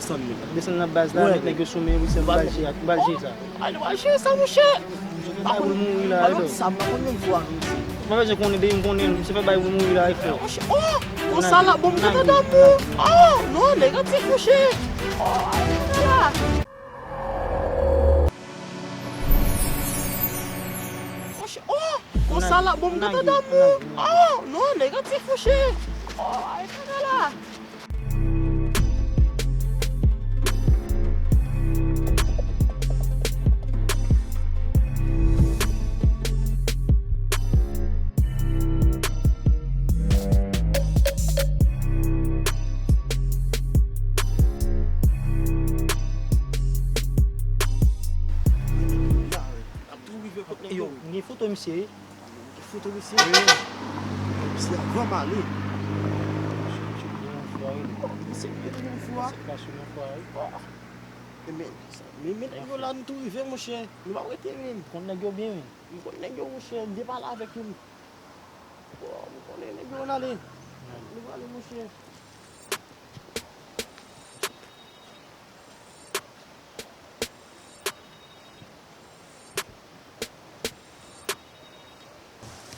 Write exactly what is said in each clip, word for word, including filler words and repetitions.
desann li. Desann nan baz la, met nèg yo sou men, wi, se m bal jere, m bal jere sa. Ay, nou pral jere sa, monchè. Misye fè bay pou l mouri la, wi. Sa m pa konn menm fwa, mesye. M pa bezwen konnen, depi m konnen, misye fè bay pou l mouri la, wi, frè. Monchè, oh, konsa la, bon, m gentan damou. Oh, non, negatif, monchè. Oh, ay, la. Monchè, oh, konsa la, bon, m gentan damou. Oh, non, negatif, monchè. Oh, ay, kaka la. Yo, m gen foto misye, wi. Gen foto misye? Wi. Misye avan m ale. Misye tcheke yon fwa, wi. Misye tcheke yon fwa? Misye kache yon fwa, wi. Ah. Men, men, men, men nèg yo la, nou tou rive, monchè. Nou p ap rete, men. Konn nèg yo byen, men. M konn nèg yo, monchè. M te pale avèk youn. Bon, m konnen nèg yo ann ale. Nou prale, monchè.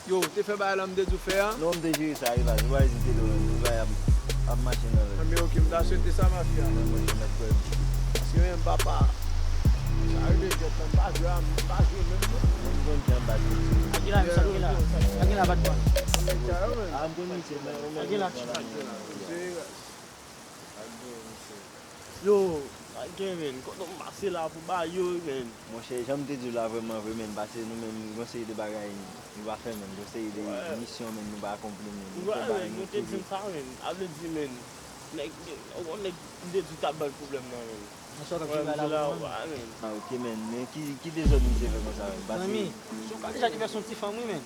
Yo, ou te fè bagay la m te di w fè a? Non, m te jere sa, wi, baz. Ou pa ezite non, menm. Ou pa ap, ap mache nan lòd. Anben, ok, m ta swete sa, mafya. Nan mwen, se mèt kwè m. Paske menm papa, sa rele jwèt la, m pa jwe a, m pa jwe menm non. Mwen, m konn jan m bat li. Sa gen la, sa gen la. Sa gen la, bat bòl. Nèg sa yo, menm. A, m konn misye, men, ou menm. Sa gen la, tchita. Yo, sa gen, menm. Kote m pase la pou ba yo, menm. Monchè, jan m te di w la, vrèman vre, menm, pase nou menm, gon seri de bagay nou pa fè menm, gon seri de misyon menm nou pa akonpli menm. Nou fè bagay nou toujou. Yo te di m sa menm, sa vle di menm, nèg, yon nèg m te di w t ap ba l pwoblèm nan menm. Nan sa w t ap jwe la, menm. Ah, ok, menm, men ki, ki dezòd misye fè konsa menm? Zanmi, se yon kadejak ki fè s on ti fanm, wi, menm.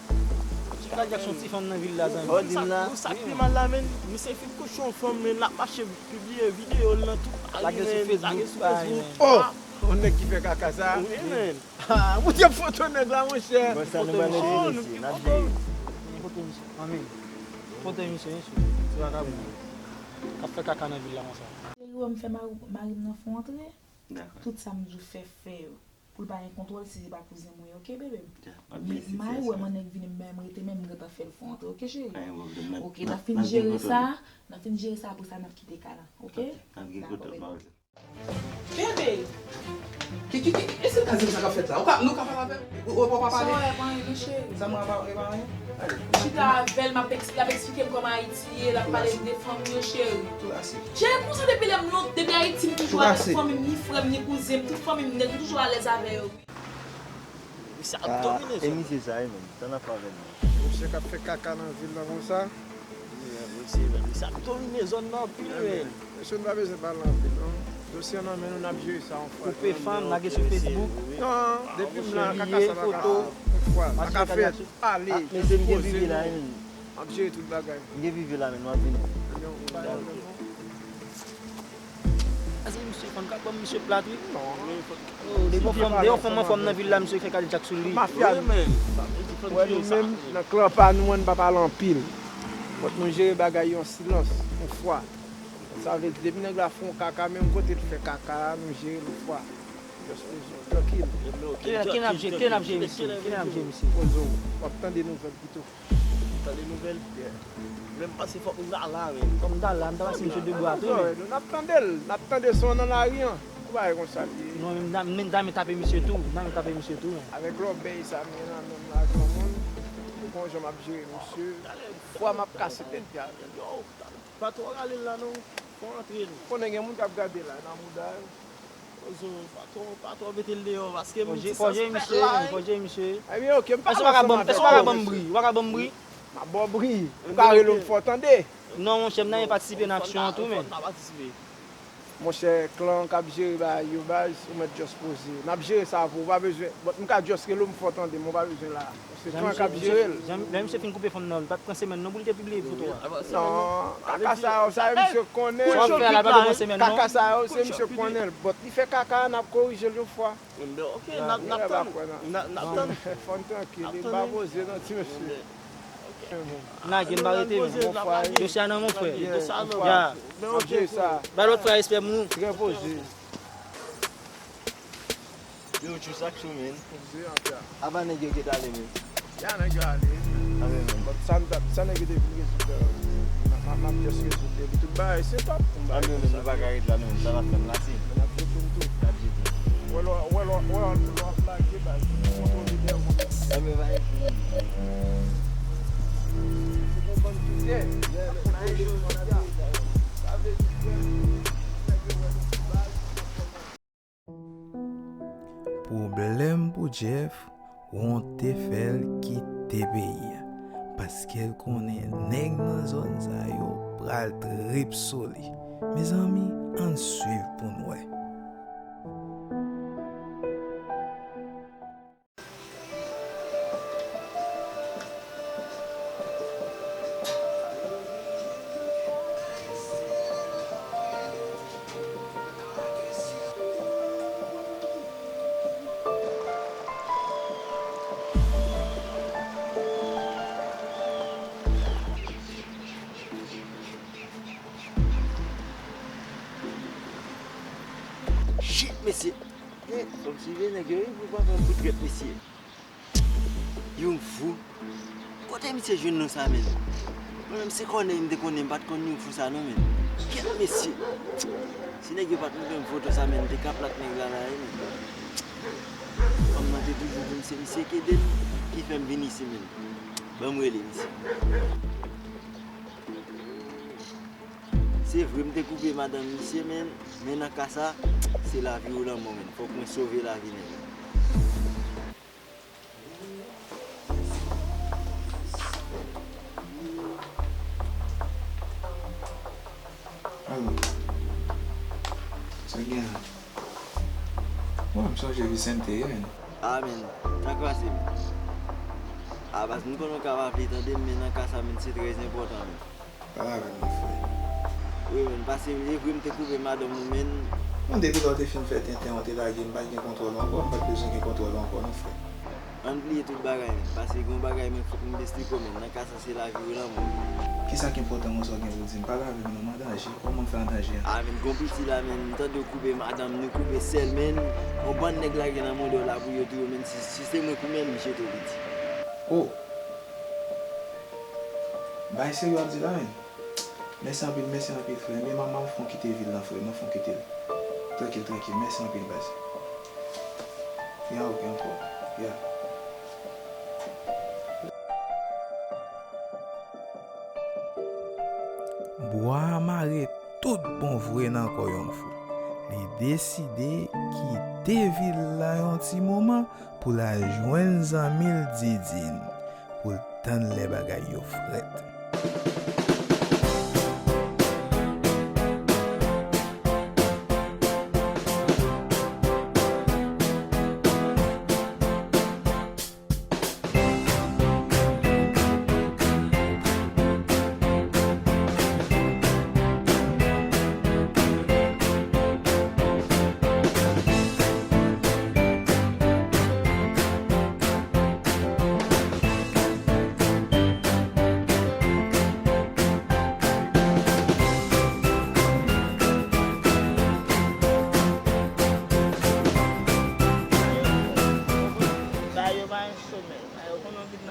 Se yon kadejak s on ti fanm nan vil la, zanmi. Ou di m la? Sa k pi mal la, menm, misye fin kouche yon fanm, menm, l ap mache pibliye videyo l nan tout lari, menm, lage sou Facebook. Oh! Yon nèg ki fè kaka sa? Wi, menm. Ah, moun te ap foto nèg la, monchè. Bon, sa nou pral rete mesye, n ap jere. Foto misye, anmwey. Foto misye, mesye. Se vakabon k ap fè kaka nan vil la konsa. Cheri, wè m fè mari, mari m nan fè w antre. Dakò. Tout sa m di w fè, fè yo. Pou l pa gen kontwòl si se pa kouzen mwen, ok, bebe m? Mari w wè m annèk vini, m menm rete, menm m gentan fè l fè w antre, ok, cheri? Ok, n ap fin jere sa, n ap fin jere sa, apre sa n ap kite kay la, ok? Dakò, bebe. Bebe! Ki, ki, ki, ki, e se kazim sa k ap fèt la? Ou ka, nou ka pale avè m? Ou, ou, ou pa pale? Sa w wè, pa anyen non, cheri. Sa m wè pa, e pa anyen? Chita avè l, m ap eks-, l ap eksplike m kòman Ayiti ye, l ap pale m de fanmi yo, cheri. Cheri, konsa depi lè m lon-, depi Ayiti, m toujou avèk fanmi m, ni frè m, ni kouzen m, tout fanmi m nèt, m toujou alèz avè yo, wi. Misye ap domine zòn nan. E misye sa, wi, menm. Sa n ap fè avè l menm? Misye k ap fè kaka nan vil la konsa. Wi, wi, se vre. Misye ap domine zòn nan anpil, menm. Mesye, nou pa bezwen pale anpil, non. Dosye an nan men nou, n ap jere sa yon fwa. Koupe fanm, lage sou Facebook. Non, depi m la, kaka sa pa ka fè. Yon fwa, pa ka fè. Ale, poze nou. M ap jere tout bagay. M gen vivi la, men nou ap vini. Anyen, pa gen pwoblèm non. Pase misye fanm ka ban misye plat, wi. Non. Oh, de yon fanm, de yon fanm anfòm nan vil la, misye fè kadejak sou li. Mafya. Wi, men. Wè, nou menm, nan klan pa nou an, n pa pale anpil. Fòk nou jere bagay yo an silans, yon fwa. Sa vle di, depi nèg la fè yon kaka, menm kote l fè kaka a, nou jere l yon fwa. Just bezwen, trankil. Kilè, kilè n ap jere, kilè n ap jere misye? Kilè n ap jere misye? Poze w, w ap tande nouvèl pito. Tande nouvèl? Yeah. Men m panse fòk m ta la, men. Fòk m ta la, m ta pase misye de bra tou, men. N ap tande l, n ap tande son nan lari an. Ou pa wè konsa l ye. Non, men m ta, men m ta men tape misye tou, m ta men tape misye tou, men. Avèk lòbèy sa m gen nan men m la, granmoun, ou konn jan m ap jere misye. Fwa m ap kase tèt li avè l. Pa twò rale l la non. Fò antre nou. Konnen gen moun k ap gade la nan mouda yo. Ozo, pa twò, pa twò mete l deyò, paske m di sa sou tèt la, wi. Fò jere misye, fò jere misye. Ebyen, oke, m pale ansanm avè w. Èske w pa ka ban m bri? W pa ka ban m bri? M ap ba w bri. Ou ka rele m fò tande. Non, monchè, m ta renmen patisipe nan aksyon an tou, men. Monchè, klan k ap jere bagay yo, baz, ou mèt just poze. N ap jere sa pou ou, pa bezwen. But m ka just rele w, m fò tande, men w pa bezwen la. Se klan k ap jere l. Lè misye fin koupe fanm nan, li pa t pran semèn non pou l te pibliye foto a. Non, kaka sa yo, sa yo misye konnen. Kaka sa yo, se misye konnen l. But li fè kaka a, n ap korije l yon fwa. Oke, n ap, n ap tann. N ap, n ap tann. Fò n trankil, li pa poze non, ti mesye. N a gen barete, men. Dosye a nan men w, frè. Ya. Bay lòt frè a respè pou nou. Trè poze. Yo, tchou, sa k cho, men. Apa nèg yo gentan ale, men. Ya, nèg yo ale. Anben, men. But sa, sa nèg yo te vin rezoud, euh, m ap, m ap just rezoud, epi tout bagay se top. Anben, men, nou pa ka ret la, non, men. Sa n ap fè m la, se. N ap jete l tou. N ap jete l. Wè lè, wè lè, wè lè w ap lage, baz. Kontwole dèyè w. Anben, pa gen fini. Se yon bann toutè. Sa vle di ke nèg yo wè nou sou baz. Pwoblèm pou Jeff, wonte fè l kite peyi a, paske l konnen nèg nan zòn sa yo pral trip sou li. Mezanmi, ann swiv pou n wè. Shit, mesye! Eh, fò m swive nèg yo, wi, pou pa fè m fout trèt, mesye. Young Fou. Kote misye jwenn non sa, menn? Mwen menm se Kònèy m te konnen, m pa t konn Young Fou sa non, menn. Kèt mesye! Si nèg yo pa t montre m foto sa, menn, m te ka plat nèg la la, wi, menn. Fanm nan te toujou di m se misye k ede m, ki fè m vin isi, menn. Ban m rele misye. Se vre, m te koupe madanm misye, men, men nan ka sa, se lavi ou lanmò, men. Fòk mwen sove lavi nèg la. Alo. Sa gen an? Bon, m sonje Vicente ye, men. A, men, sa k pase, men? A, baz, m konnen w ka pa vle tande m, men nan ka sa, men, se trè enpòtan, men. Pale avè m non, frè. Wi, men, pase m, e vre m te koupe madanm ou, men. Bon, depi lè w te fin fè tenten an, w te lage m, m pa t gen kontwòl ou ankò, m pa t bezwen gen kontwòl ou ankò non, frè. Ann bliye tout bagay, men. Pase gen yon bagay, men, fòk m esplike w, men. Nan ka sa, se lavi ou lanmò. Kisa k enpòtan konsa w gen pou w di m? Pale avè m non, m an danje. Kòman m fè an danje a? A, men, gon piti la, men, m tande w koupe madanm, nou koupe sèl, men. Yon bann nèg lage nan mande w la pou yo touye w, men. Si, si se mwen k ou, men, m jete w piti. Oh! Bay serye w ap di la, men. Mèsi anpil, mèsi anpil, frè. Men manman m fon kite vil lan, frè. Mwen fon kite l. Trankil, trankil. Mèsi anpil, baz. Ya, oke, anfòm. Ya. Bwa a mare tout bon vre nan kò Young Fou. Li deside kite vil la yon ti moman pou l al jwenn zanmi l Didine, pou l tann lè bagay yo frèt.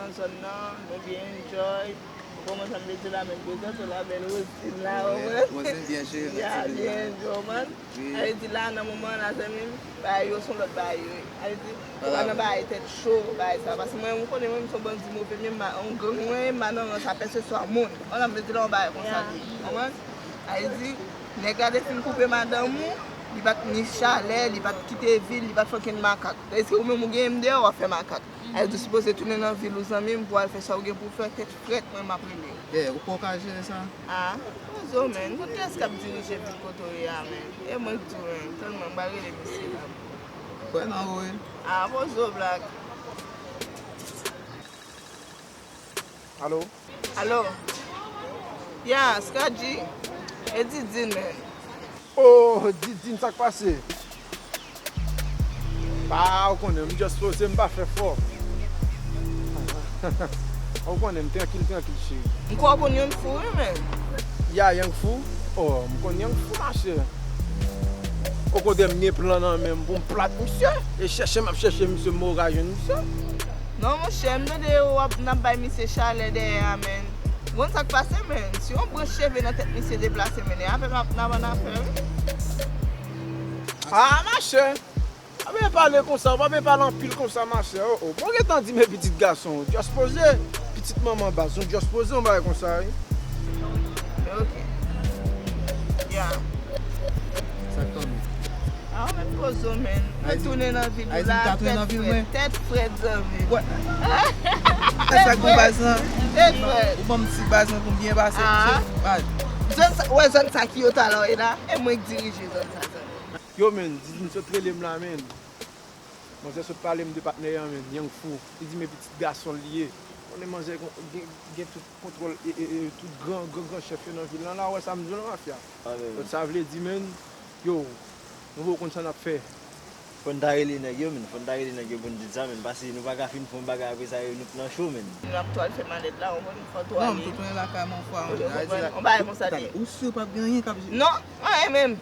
Nan zòn nan, nou byen enjoy. Ou konprann sa m vle di la, men gwo zòt la, bèl Rosin la, ou konprann? Rosin byen cheri, ya, byen enjoy, ou konprann? Sa vle di la, nan moman la, zanmi m, bagay yo se yon lòt bagay yo ye. Sa vle di, ou pa nan bagay tèt cho, bagay sa. Paske mwen, ou konnen mwen, m se yon bandi move, men m pa, yon gang mwen, m pa nan rans a pèseswa moun. Ou konprann sa m vle di la, yon bagay konsa li ye. Ou konprann? Sa vle di, nèg la te fin koupe madanm ou, li pa t ni chalè, li pa t kite vil, li pa t fè okenn makak. Tandis ke ou menm ou genyen m deyò, w ap fè makak. Ay, ou sipoze tounen nan vil ou, zanmi m, pou al fè sa w gen pou w fè, tèt frèt, mwen m ap rele. Yeah, ou kwè w ka jere sa? Ah, poze w, menn. Konn kiyès k ap dirije vil kote w ye a, menn? E mwen k di w, menn. Tann mwen, m pral rele misye la. Kwè nan ou, wi. Ah, poze w, Black. Alo? Alo? Yeah, Scratchy. E Didine, menn. Oh, Didine, sa k pase? Ba, ou konnen, m just poze, m pa fè fò. Ou konnen, m trankil, trankil, cheri. M kwè w konn Young Fou, wi, menn. Ya, Young Fou? Oh, m konn Young Fou, machè. Okontrè, m gen plan nan men m pou m plat misye. E chèche m ap chèche misye, m poko ka jwenn misye. Non, monchè, m tande w ap, n ap bay misye chalè dèyè a, menn. Ou konn sa k pase, menn? Si yon branch cheve nan tèt misye deplase, menn, e avè m ap, n ap ann afè, wi. Ah, machè! Pa byen pale konsa, ou pa byen pale anpil konsa, machè. Oh, oh. Bon, gentan di men pitit gason, just poze. Pitit manman baz, nou just poze yon bagay konsa, wi. Ok. Ya. Sa k tande? Ah, ou menm poze w, menn. Mwen tounen nan vil ou la, tèt frèt, tèt frèt, zanmi. Wè. Sa k bon, baz lan? Tèt frèt. Ou ban m ti baz lan pou m byen pase, ah, misye. Baz. Zòn sa, wè zòn sa ki yo talè w ye la? E mwen k dirije zòn sa, zanmi. Yo, menn, Didine sot rele m la, menn. Manzè sot pale m de patnè an, menn, Young Fou. Li di men pitit gason l li ye. Konnen manzè gen, gen, gen tout kontwòl e, e, e tout gran, gran, gran chèf yo nan vil lan la, ou wè sa m di w la, mafya. Donk sa vle di, menn, yo, nou poko konn sa n ap fè. Fò n ta rele nèg yo, menn, fò n ta rele nèg yo pou n di sa, menn, paske nou pa ka fin fè yon bagay apre sa, yo, nou t nan cho, menn. N ap tou al fè malèt la, ou konn, fò tou ale. Non, m tou tounen lakay mwen, fwa, ou konprann? Yon bagay konsa li ye. Ou si w p ap gen anyen k ap... Non, anyen menm.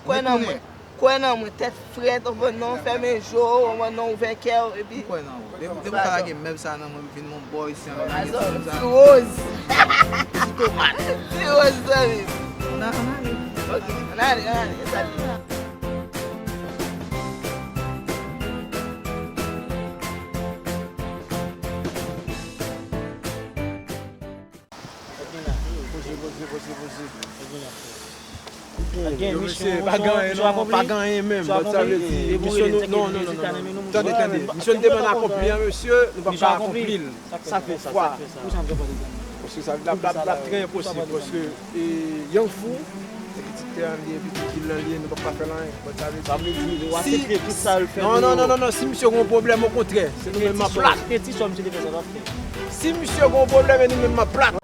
Kwè nan mwen. Kwè nan mwen, tèt frèt, ou konprann non, fèmen je w, ou konprann non, ouvè kè w, epi... M kwè nan ou. Depi, depi w ka lage mèb sa nan mwen, m vin yon bò isi an, m lage ti sa. Ti woz. Ti tomat. Ti woz, zanmi. Ann ale, ann ale. Ok, ann ale, ann ale. Salut. Poze, poze, poze, poze. Yo, mesye, pa gen anyen non, pa gen anyen menm. Bon, sa vle di, misyon nou, non, non, non, non. Tande, tande. Misyon nou te ban n akonpli an, mesye, nou p ap ka akonpli l. Sa fè sa, sa fè sa. Paske sa, l ap, l ap, l ap trè enposib, paske, e, Young Fou, se pitit tè an li ye, pitit vil lan li ye, nou p ap ka fè l anyen. Bon, sa vle di, si, non, non, non, non, non, si misye gen yon pwoblèm, okontrè, se nou menm m ap plat. Si misye gen yon pwoblèm, e nou menm m ap plat.